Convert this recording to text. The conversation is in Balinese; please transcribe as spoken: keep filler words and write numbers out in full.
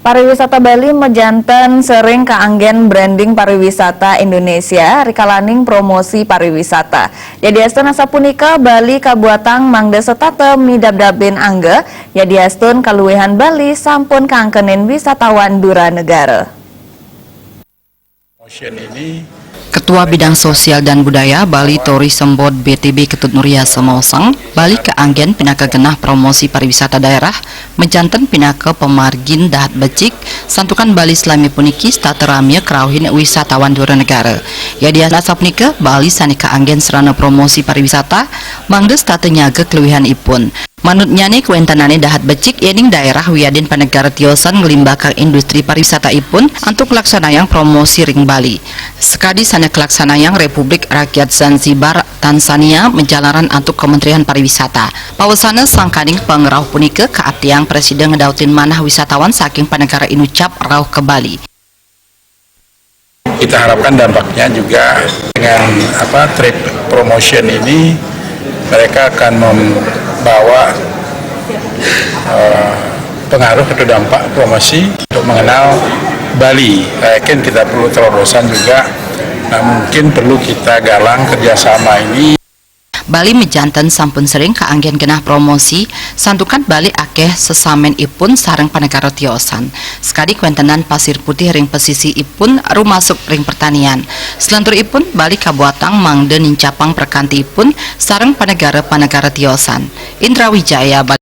Pariwisata Bali mejanten sering kaanggen branding pariwisata Indonesia rikalaning promosi pariwisata. Yadiastun asapunika, Bali kabuatang mangda setata midabdabin angga, yadiastun kaluihan Bali sampun kaangkenin wisatawan dura negara. Motion ini. Ketua Bidang Sosial dan Budaya Bali Tourism Board B T B Ketut Nuriasa maosang, Bali kaanggen pinaka genah promosi pariwisata daerah, mejanten pinaka pamargin dahat becik, santukan Bali salami puniki setata ramia karauhin wisatawan dura negara. Yadiastun asapunika, Bali sane kaanggen sarana promosi pariwisata, mangda setata nyaga kaluihan ipun. Manutnyane kawentenane dahat becik yening daerah wiadin panegara tiosan nglimbakang industri pariwisata ipun antuk nglaksanayang promosi ring Bali. Sakadi sane kalaksanayang Republik Rakyat Zanzibar, Tanzania, majalaran antuk Kementerian Pariwisata. Pawesana sangkaning pangrauh punika kaaptiang prasida ngedautin manah wisatawan saking panegara inucap rauh ka Bali. Kita harapkan dampaknya juga dengan apa, trip promotion ini, mereka akan membawa eh, pengaruh atau dampak promosi untuk mengenal Bali. Saya yakin kita perlu terobosan juga. Nah, mungkin perlu kita galang kerjasama ini. Bali mejanten sampun sering kaanggen genah promosi, santukan Bali akeh sesamen ipun sareng panegara tiosan. Sakadi kawentenan pasir putih ring pesisi ipun, rumasuk ring pertanian. Salanturipun, Bali kabuatang mangda nincapang prakanti ipun sareng panegara-panegara tiosan. Indra Wijaya, Bali.